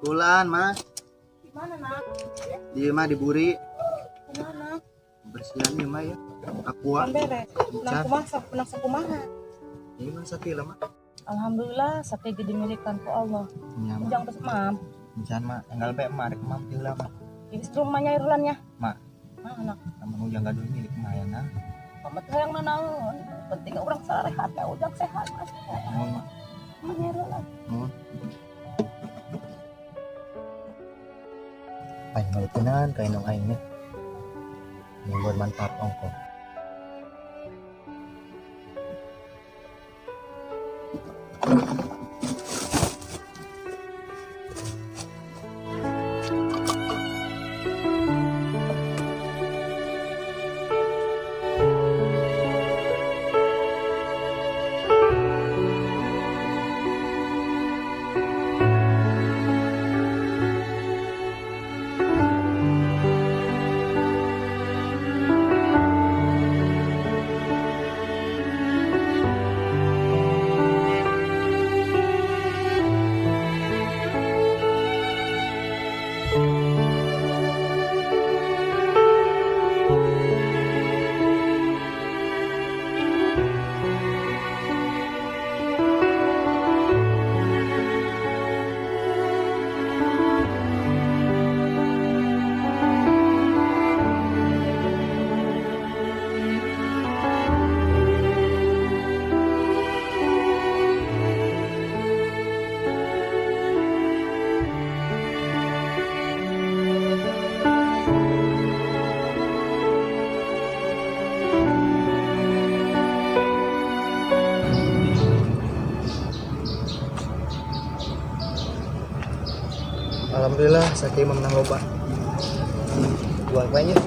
Tulan, Mas. Di mana, Nak? Di mah di Buri. Kemana? Bersihan ya, Mak ya. Aqua. Beres. Menang kumaha, menang sakumaha. Ini mah sakila, Mak. Alhamdulillah, sakit dimilikan ku Allah. Nya, Mak. Ujang terus mam. Encan, Mak. Enggal bae Mak rek mam ti heula, Mak. Jadi setrum mah nyair ulannya. Mak. Mana? Lamun ujang gaduh milik mah ya, nah. Pamet hayang nanaon. Penting urang sarehat ya ujang sehat, Mas. Mohon, Mak. Mah nyair ulan. Mohon. Ay, malutunan kay nung aing nih. Yang bermanfaat ongko. Alhamdulillah, saya menang loba. Jual kuenya.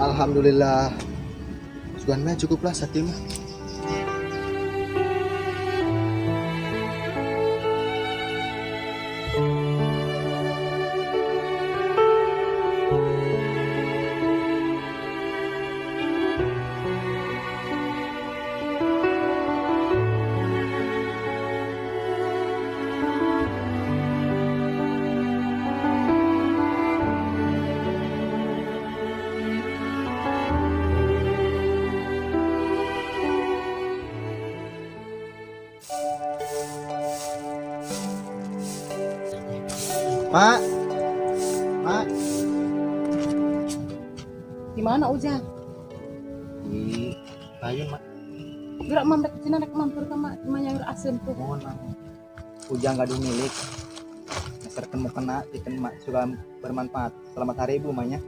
Alhamdulillah. Sugan mah cukuplah sakieu mah. Mak, Mak. Di mana Ujang? Di Bayun, Mak. Gerak mam rek cina rek mampir ka mak cuma nyaur asem tuh. Mohon, Mak. Ujang gaduh milik. Masyarakat mau kena, ikan mak suka bermanfaat. Selamat hari Ibu, Maknya.